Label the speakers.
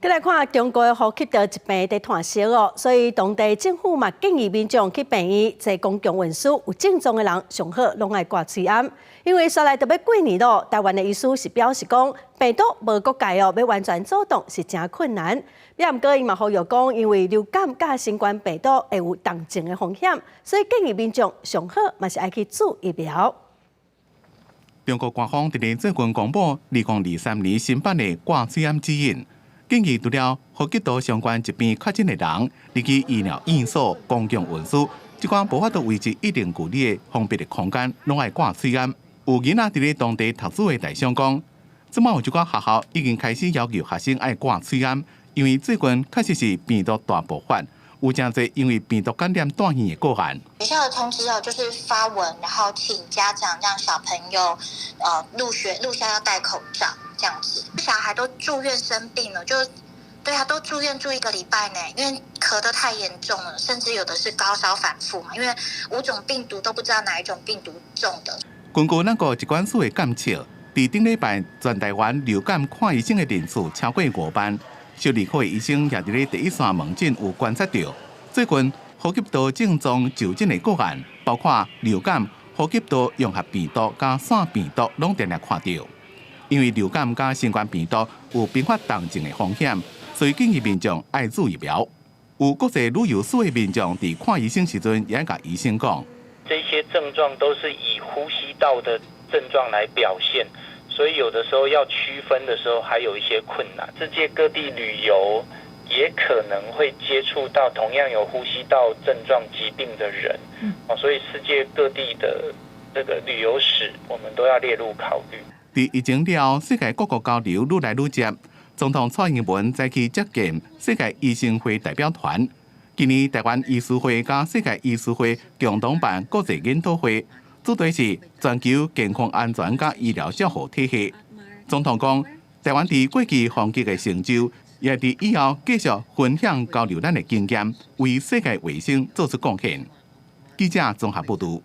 Speaker 1: 再來看中國的呼吸道疾病佇湠燒哦，所以當地政府嘛建議民眾去病院坐公共運輸有症狀的人上好攏愛掛喙罨。因為紲來就欲過年囉，台灣的醫師是表示講，病毒無國界哦，欲完全阻擋是誠困難。毋過伊嘛呼籲講，因為流感佮新冠病毒會有重症的風險，所以建議民眾上好嘛是愛去注疫苗。
Speaker 2: 中國官方佇咧最近公布2023年新版的掛喙罨指引。建議除了呼吸道相關疾病確診的人，入去醫療院所、公共運輸，這款無法度維持一定距離的封閉的空間，攏愛掛喙罨。有囡仔佇咧當地讀書的台商講，這擺有一寡學校已經開始要求學生愛掛喙罨，因為最近確實是病毒大爆發，有誠濟因為病毒感染住院的個案。
Speaker 3: 學校的通知哦，就是發文，然後請家長讓小朋友，入學入校要戴口罩，這樣子。小孩都住院生病了，就對啊，都住院住一個禮拜呢，因為咳得太嚴重了，甚至有的是高燒反覆嘛，因為五種病毒都不知道哪一種病毒中的。
Speaker 2: 根據咱國疾管署的監測，佇頂禮拜全台灣流感看醫生的人數超過5萬，小兒科的醫生也佇咧第一線門診有觀察著，最近呼吸道症狀就診的個案，包括流感、呼吸道融合病毒佮腺病毒，攏定定看著。因為流感佮新冠病毒有併發重症的風險，所以建議民眾愛注疫苗。有國際旅遊史的民眾佇看醫生時陣，也共醫生講，
Speaker 4: 這些症狀都是以呼吸道的症狀來表現，所以有的時候要區分的時候，還有一些困難。世界各地旅遊也可能會接觸到同樣有呼吸道症狀疾病的人，所以世界各地的這個旅遊史，我們都要列入考慮。
Speaker 2: 佇疫情了後，世界各國交流愈來愈濟。總統蔡英文再去接見世界醫生會代表團。今年台灣醫師會佮世界醫師會共同辦國際研討會，主題是全球健康安全佮醫療照護體系。總統講，台灣佇過去防疫的成就，也佇以後繼續分享交流咱的經驗，為世界衛生做出貢獻。記者綜合報導。